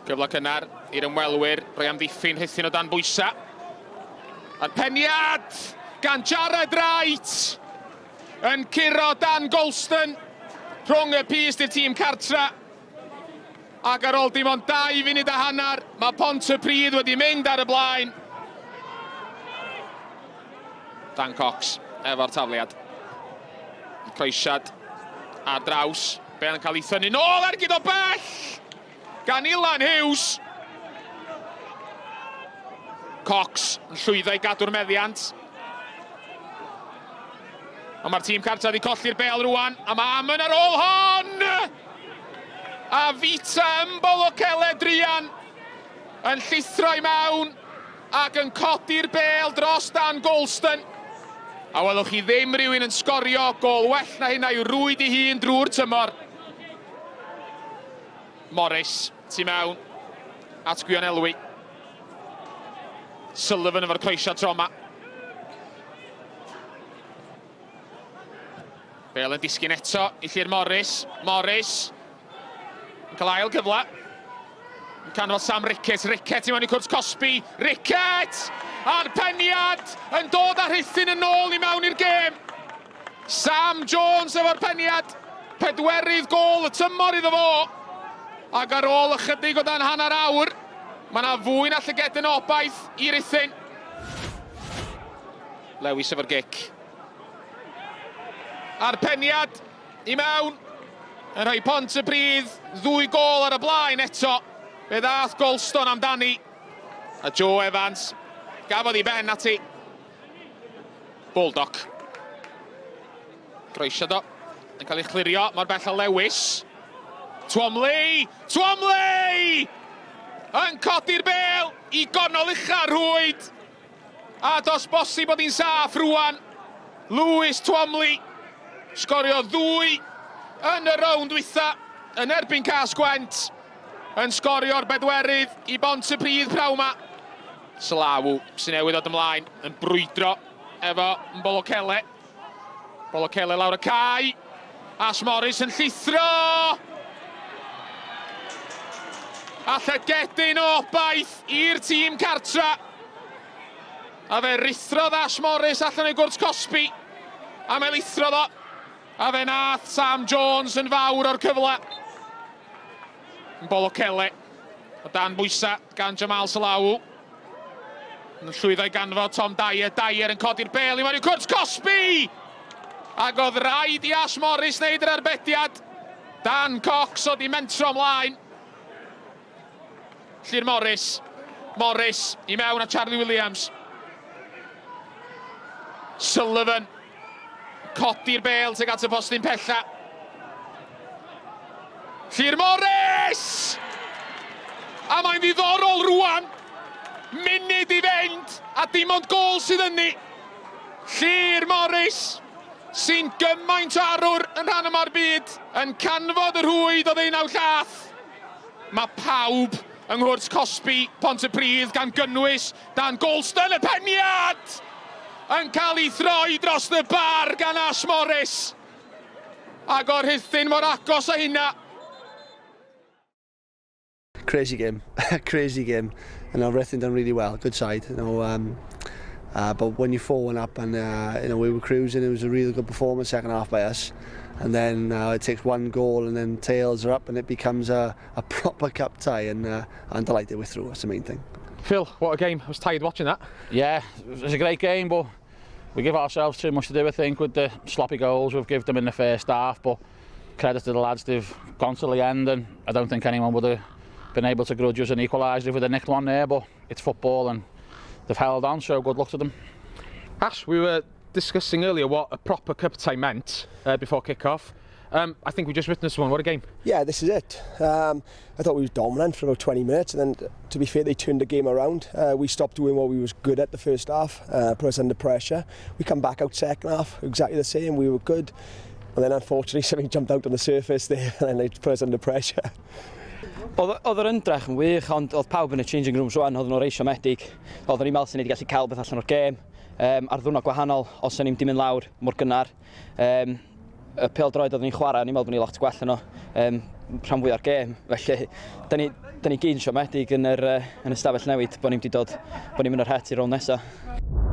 Cyfle cynnar i'r ymwelwyr roi amddiffyn Rhuthun o dan bwysa. A'r peniad gan Jared Wright yn curo Dan Golston rhwng y pyst i'r tîm cartra. Ac ar ôl dim ond 2 funud a hanner, mae Pontypridd wedi mynd ar y blaen. Dan Cox efo'r tafliad. Croesiad ar draws. Bale yn cael ei thynnu nôl ergyd o bell gan Ilan Hughes. Cox yn llwyddo i gadw'r meddiant. Ond mae'r tîm cartra wedi colli'r bel rwan, a mae Amon ar ôl hon! A Vita Mbolokele druan yn llithro i mewn ac yn codi'r bel dros Dan Golston. A welwch chi ddim rhywun yn sgorio gol well na hynna i'w rwyd ei hun drwy'r tymor. Morris, tu mewn, at Gwion Elwy. Sullivan efo'r croesiad tro yma. Bale yn disgyn eto i Llyr Morris. Morris yn cael ail gyfle. Yn canfod Sam Rickett. Rickett i mewn i cwrt cosbi. Rickett! A'r peniad yn dod â Rhuthun yn ôl i mewn i'r gêm. Sam Jones efo'r peniad. Pedwerydd gôl y tymor iddo fo. Ac ar ôl ychydig o dan hanner awr, mae yna fwy na llygedyn o obaith i Ruthun. Lewis efo'r gic. A'r peniad i mewn yn rhoi Pontypridd ddwy gôl ar y blaen eto. Fe ddath Goldstone amdani. A Joe Evans gafodd ei ben ati. Baldock. Croesiad o. Yn cael ei chlirio mor bell â Lewis. Twomley! Twomley! Yn codi'r bel i gonol ucha'r rhwyd. A dos bosib bod hi'n saff rwan. Lewis Twomley sgorio ddwy yn y rownd dwytha yn erbyn Cas-gwent yn sgorio'r bedwerydd i Bontypridd prawn ma. Salawu sy'n newydd ddod ymlaen yn brwydro efo Mbolokele. Bolokele lawr y cae. Ash Morris yn llithro! A llygedyn o obaith i'r tîm cartra. A fe ruthrodd Ash Morris allan o'i gwrt cosbi. A mae lithrodd o. A fe nath Sam Jones yn fawr o'r cyfle. Mbolokele. O dan bwysa gan Jamal Salawu. Yn llwyddo i ganfod Tom Dyer. Dyer yn codi'r bel i mewn i'w cwrt cosbi! Ac oedd rhaid i Ash Morris wneud yr arbediad. Dan Cox oedd i mentro ymlaen. Llyr Morris. Morris i mewn a Charlie Williams. Sullivan. Codi'r bel tuag at y postyn pella. Llyr Morris! A mae'n ddiddorol rwan. Munud i fynd a dim ond gol sydd ynddi. Llyr Morris sy'n gymaint o arwr yn rhan yma'r byd yn canfod y rhwyd o ddeunaw llath. Mae pawb yng nghwrt cosbi Pontypridd gan gynnwys Dan Goldstone, y peniad! Yn cael ei throi dros y bar gan Ash Morris. Ac o'r Rhuthun mor agos â hynna. Crazy game, crazy game. And know, Rhuthun done really well, good side. You know, um, uh, but when you 4-1 up and uh, you know we were cruising, it was a really good performance second half by us. And then uh, it takes one goal and then tails are up and it becomes a, a proper cup tie. And uh, I'm delighted we're through, that's the main thing. Phil, what a game. I was tired watching that. Yeah, it was a great game, but we give ourselves too much to do, I think, with the sloppy goals we've given them in the first half. But credit to the lads, they've gone to the end, and I don't think anyone would have been able to grudge us an equaliser if we'd have nicked one there, but it's football and they've held on, so good luck to them. Ash, we were discussing earlier what a proper cup tie meant uh, before kick-off. Um, I think we just witnessed one. What a game. Yeah, this is it. Um, I thought we was dominant for about 20 minutes, and then, to be fair, they turned the game around. Uh, we stopped doing what we was good at the first half, uh, put us under pressure. We come back out second half, exactly the same. We were good. And then, unfortunately, something jumped out on the surface there, and then they put us under pressure. Oedd, oedd yr ymdrech yn wych, ond oedd pawb yn y changing rooms rwan, oedd nhw'n reit siomedig. Oedden ni'n meddwl sy'n ni wedi gallu cael beth allan o'r gêm, um, ar ddwrnod gwahanol, os o'n i'n di mynd lawr mor gynnar. Um, y pêl-droed oeddwn ni'n chwarae, o'n i'n meddwl bod ni lot gwell yno um, rhan fwy o'r gêm. Felly, da ni Da ni gyd yn siomedig yn yr, uh, yn y stafell newid bod ni'n wedi dod, bod ni'n mynd o'r het i'r rownd nesaf.